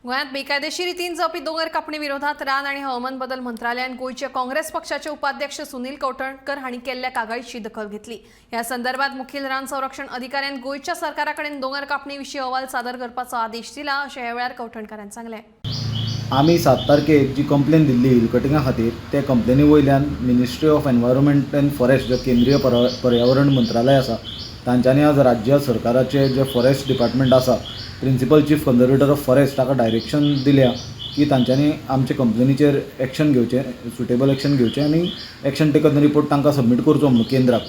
गोंयांत बेकायदेशीर रितीन जावपी दोंगर कापणी विरोधात रान आनी हवामान बदल मंत्रालयान गोंयचे काँग्रेस पक्षाचे उपाध्यक्ष सुनील कवठणकर हांणी केल्ल्या कागाळीची दखल घेतली. ह्या संदर्भात मुखेल रान संरक्षण अधिकाऱ्यान गोंयच्या सरकारा कडेन दोंगर कापणी विशीं अहवाल सादर करपाचो आदेश दिला, अशें ह्या वेळार कवठणकारान सांगलें. आमी 7 तारखेक जी कंप्लेन दिल्ली हिल कटिंगा खातीर, ते कंप्लेनी वयल्यान Ministry of Environment and Forest, जो केंद्रीय पर्यावरण मंत्रालय आसा, तांच्यांनी आज राज्य सरकाराचे जे फॉरेस्ट डिपार्टमेंट आसा, Principal Chief Conservator of Forest, ताका डायरेक्शन दिल्या की तांच्यांनी आमचे कंप्लेनीचेर एक्शन घेवचें, सुटेबल एक्शन घेवचें आनी एक्शन टेकन रिपोर्ट तांकां सबमीट करचो म्हणून केंद्राक.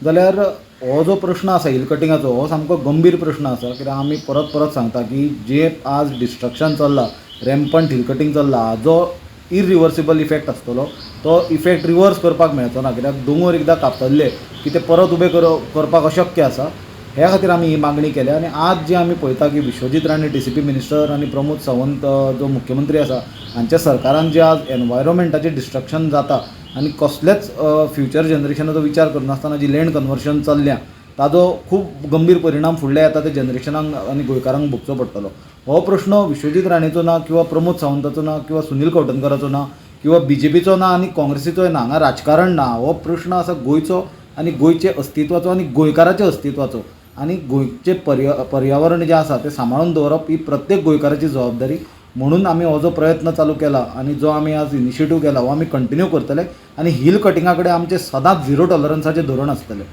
जाल्यार हो जो प्रश्न आसा हिल कटिंगाचो, हो सामको गंभीर प्रश्न आसा, कित्याक आमी परत परत सांगता की जे आज डिस्ट्रक्शन चल्लां, रॅम्पंट हिल कटींग चल्लां, हाजो इरिवर्सिबल इफेक्ट आसतलो. तो इफेक्ट रिवर्स करपाक मेळचो ना, कित्याक दोंगर एकदां कापतले की ते परत उबे करपाक अशक्य आसा. ह्या खातीर आमी ही मागणी केल्या. आनी आज जे आमी पळयता की विश्वजीत राणे टीसीपी मिनिस्टर आनी प्रमोद सावंत जो मुख्यमंत्री आसा, हांच्या सरकारान जे आज एनवायरोमेंटाचें डिस्ट्रक्शन जाता आनी कसलेच फ्युचर जनरेशनाचो विचार करनासतना जी लँड कन्वर्शन चल्ल्या, ताजो खूब गंभीर परिणाम फुडल्या येता ते जनरेशनाक आनी गोंयकारांक भोगचो पडटलो. हो प्रश्न विश्वजीत राणेचो ना किंवा प्रमोद सावंताचो ना किंवा सुनील कवठणकराचो ना किंवा बीजेपीचो ना आनी काँग्रेसीचोय ना. हांगा राजकारण ना. हो प्रश्न आसा गोंयचो आनी गोंयचे अस्तित्वाचो आनी गोंयकाराच्या अस्तित्वाचो. आनी गोंयचें पर्यावरण जें आसा तें सांबाळून दवरप ही प्रत्येक गोंयकाराची जबाबदारी. म्हणून आमी हो जो प्रयत्न चालू केला आनी जो आमी आज इनिशिएटीव केला, हो आमी कंटिन्यू करतले आनी हिल कटिंगा कडेन आमचें सदांच झिरो टॉलरन्साचें धोरण आसतलें.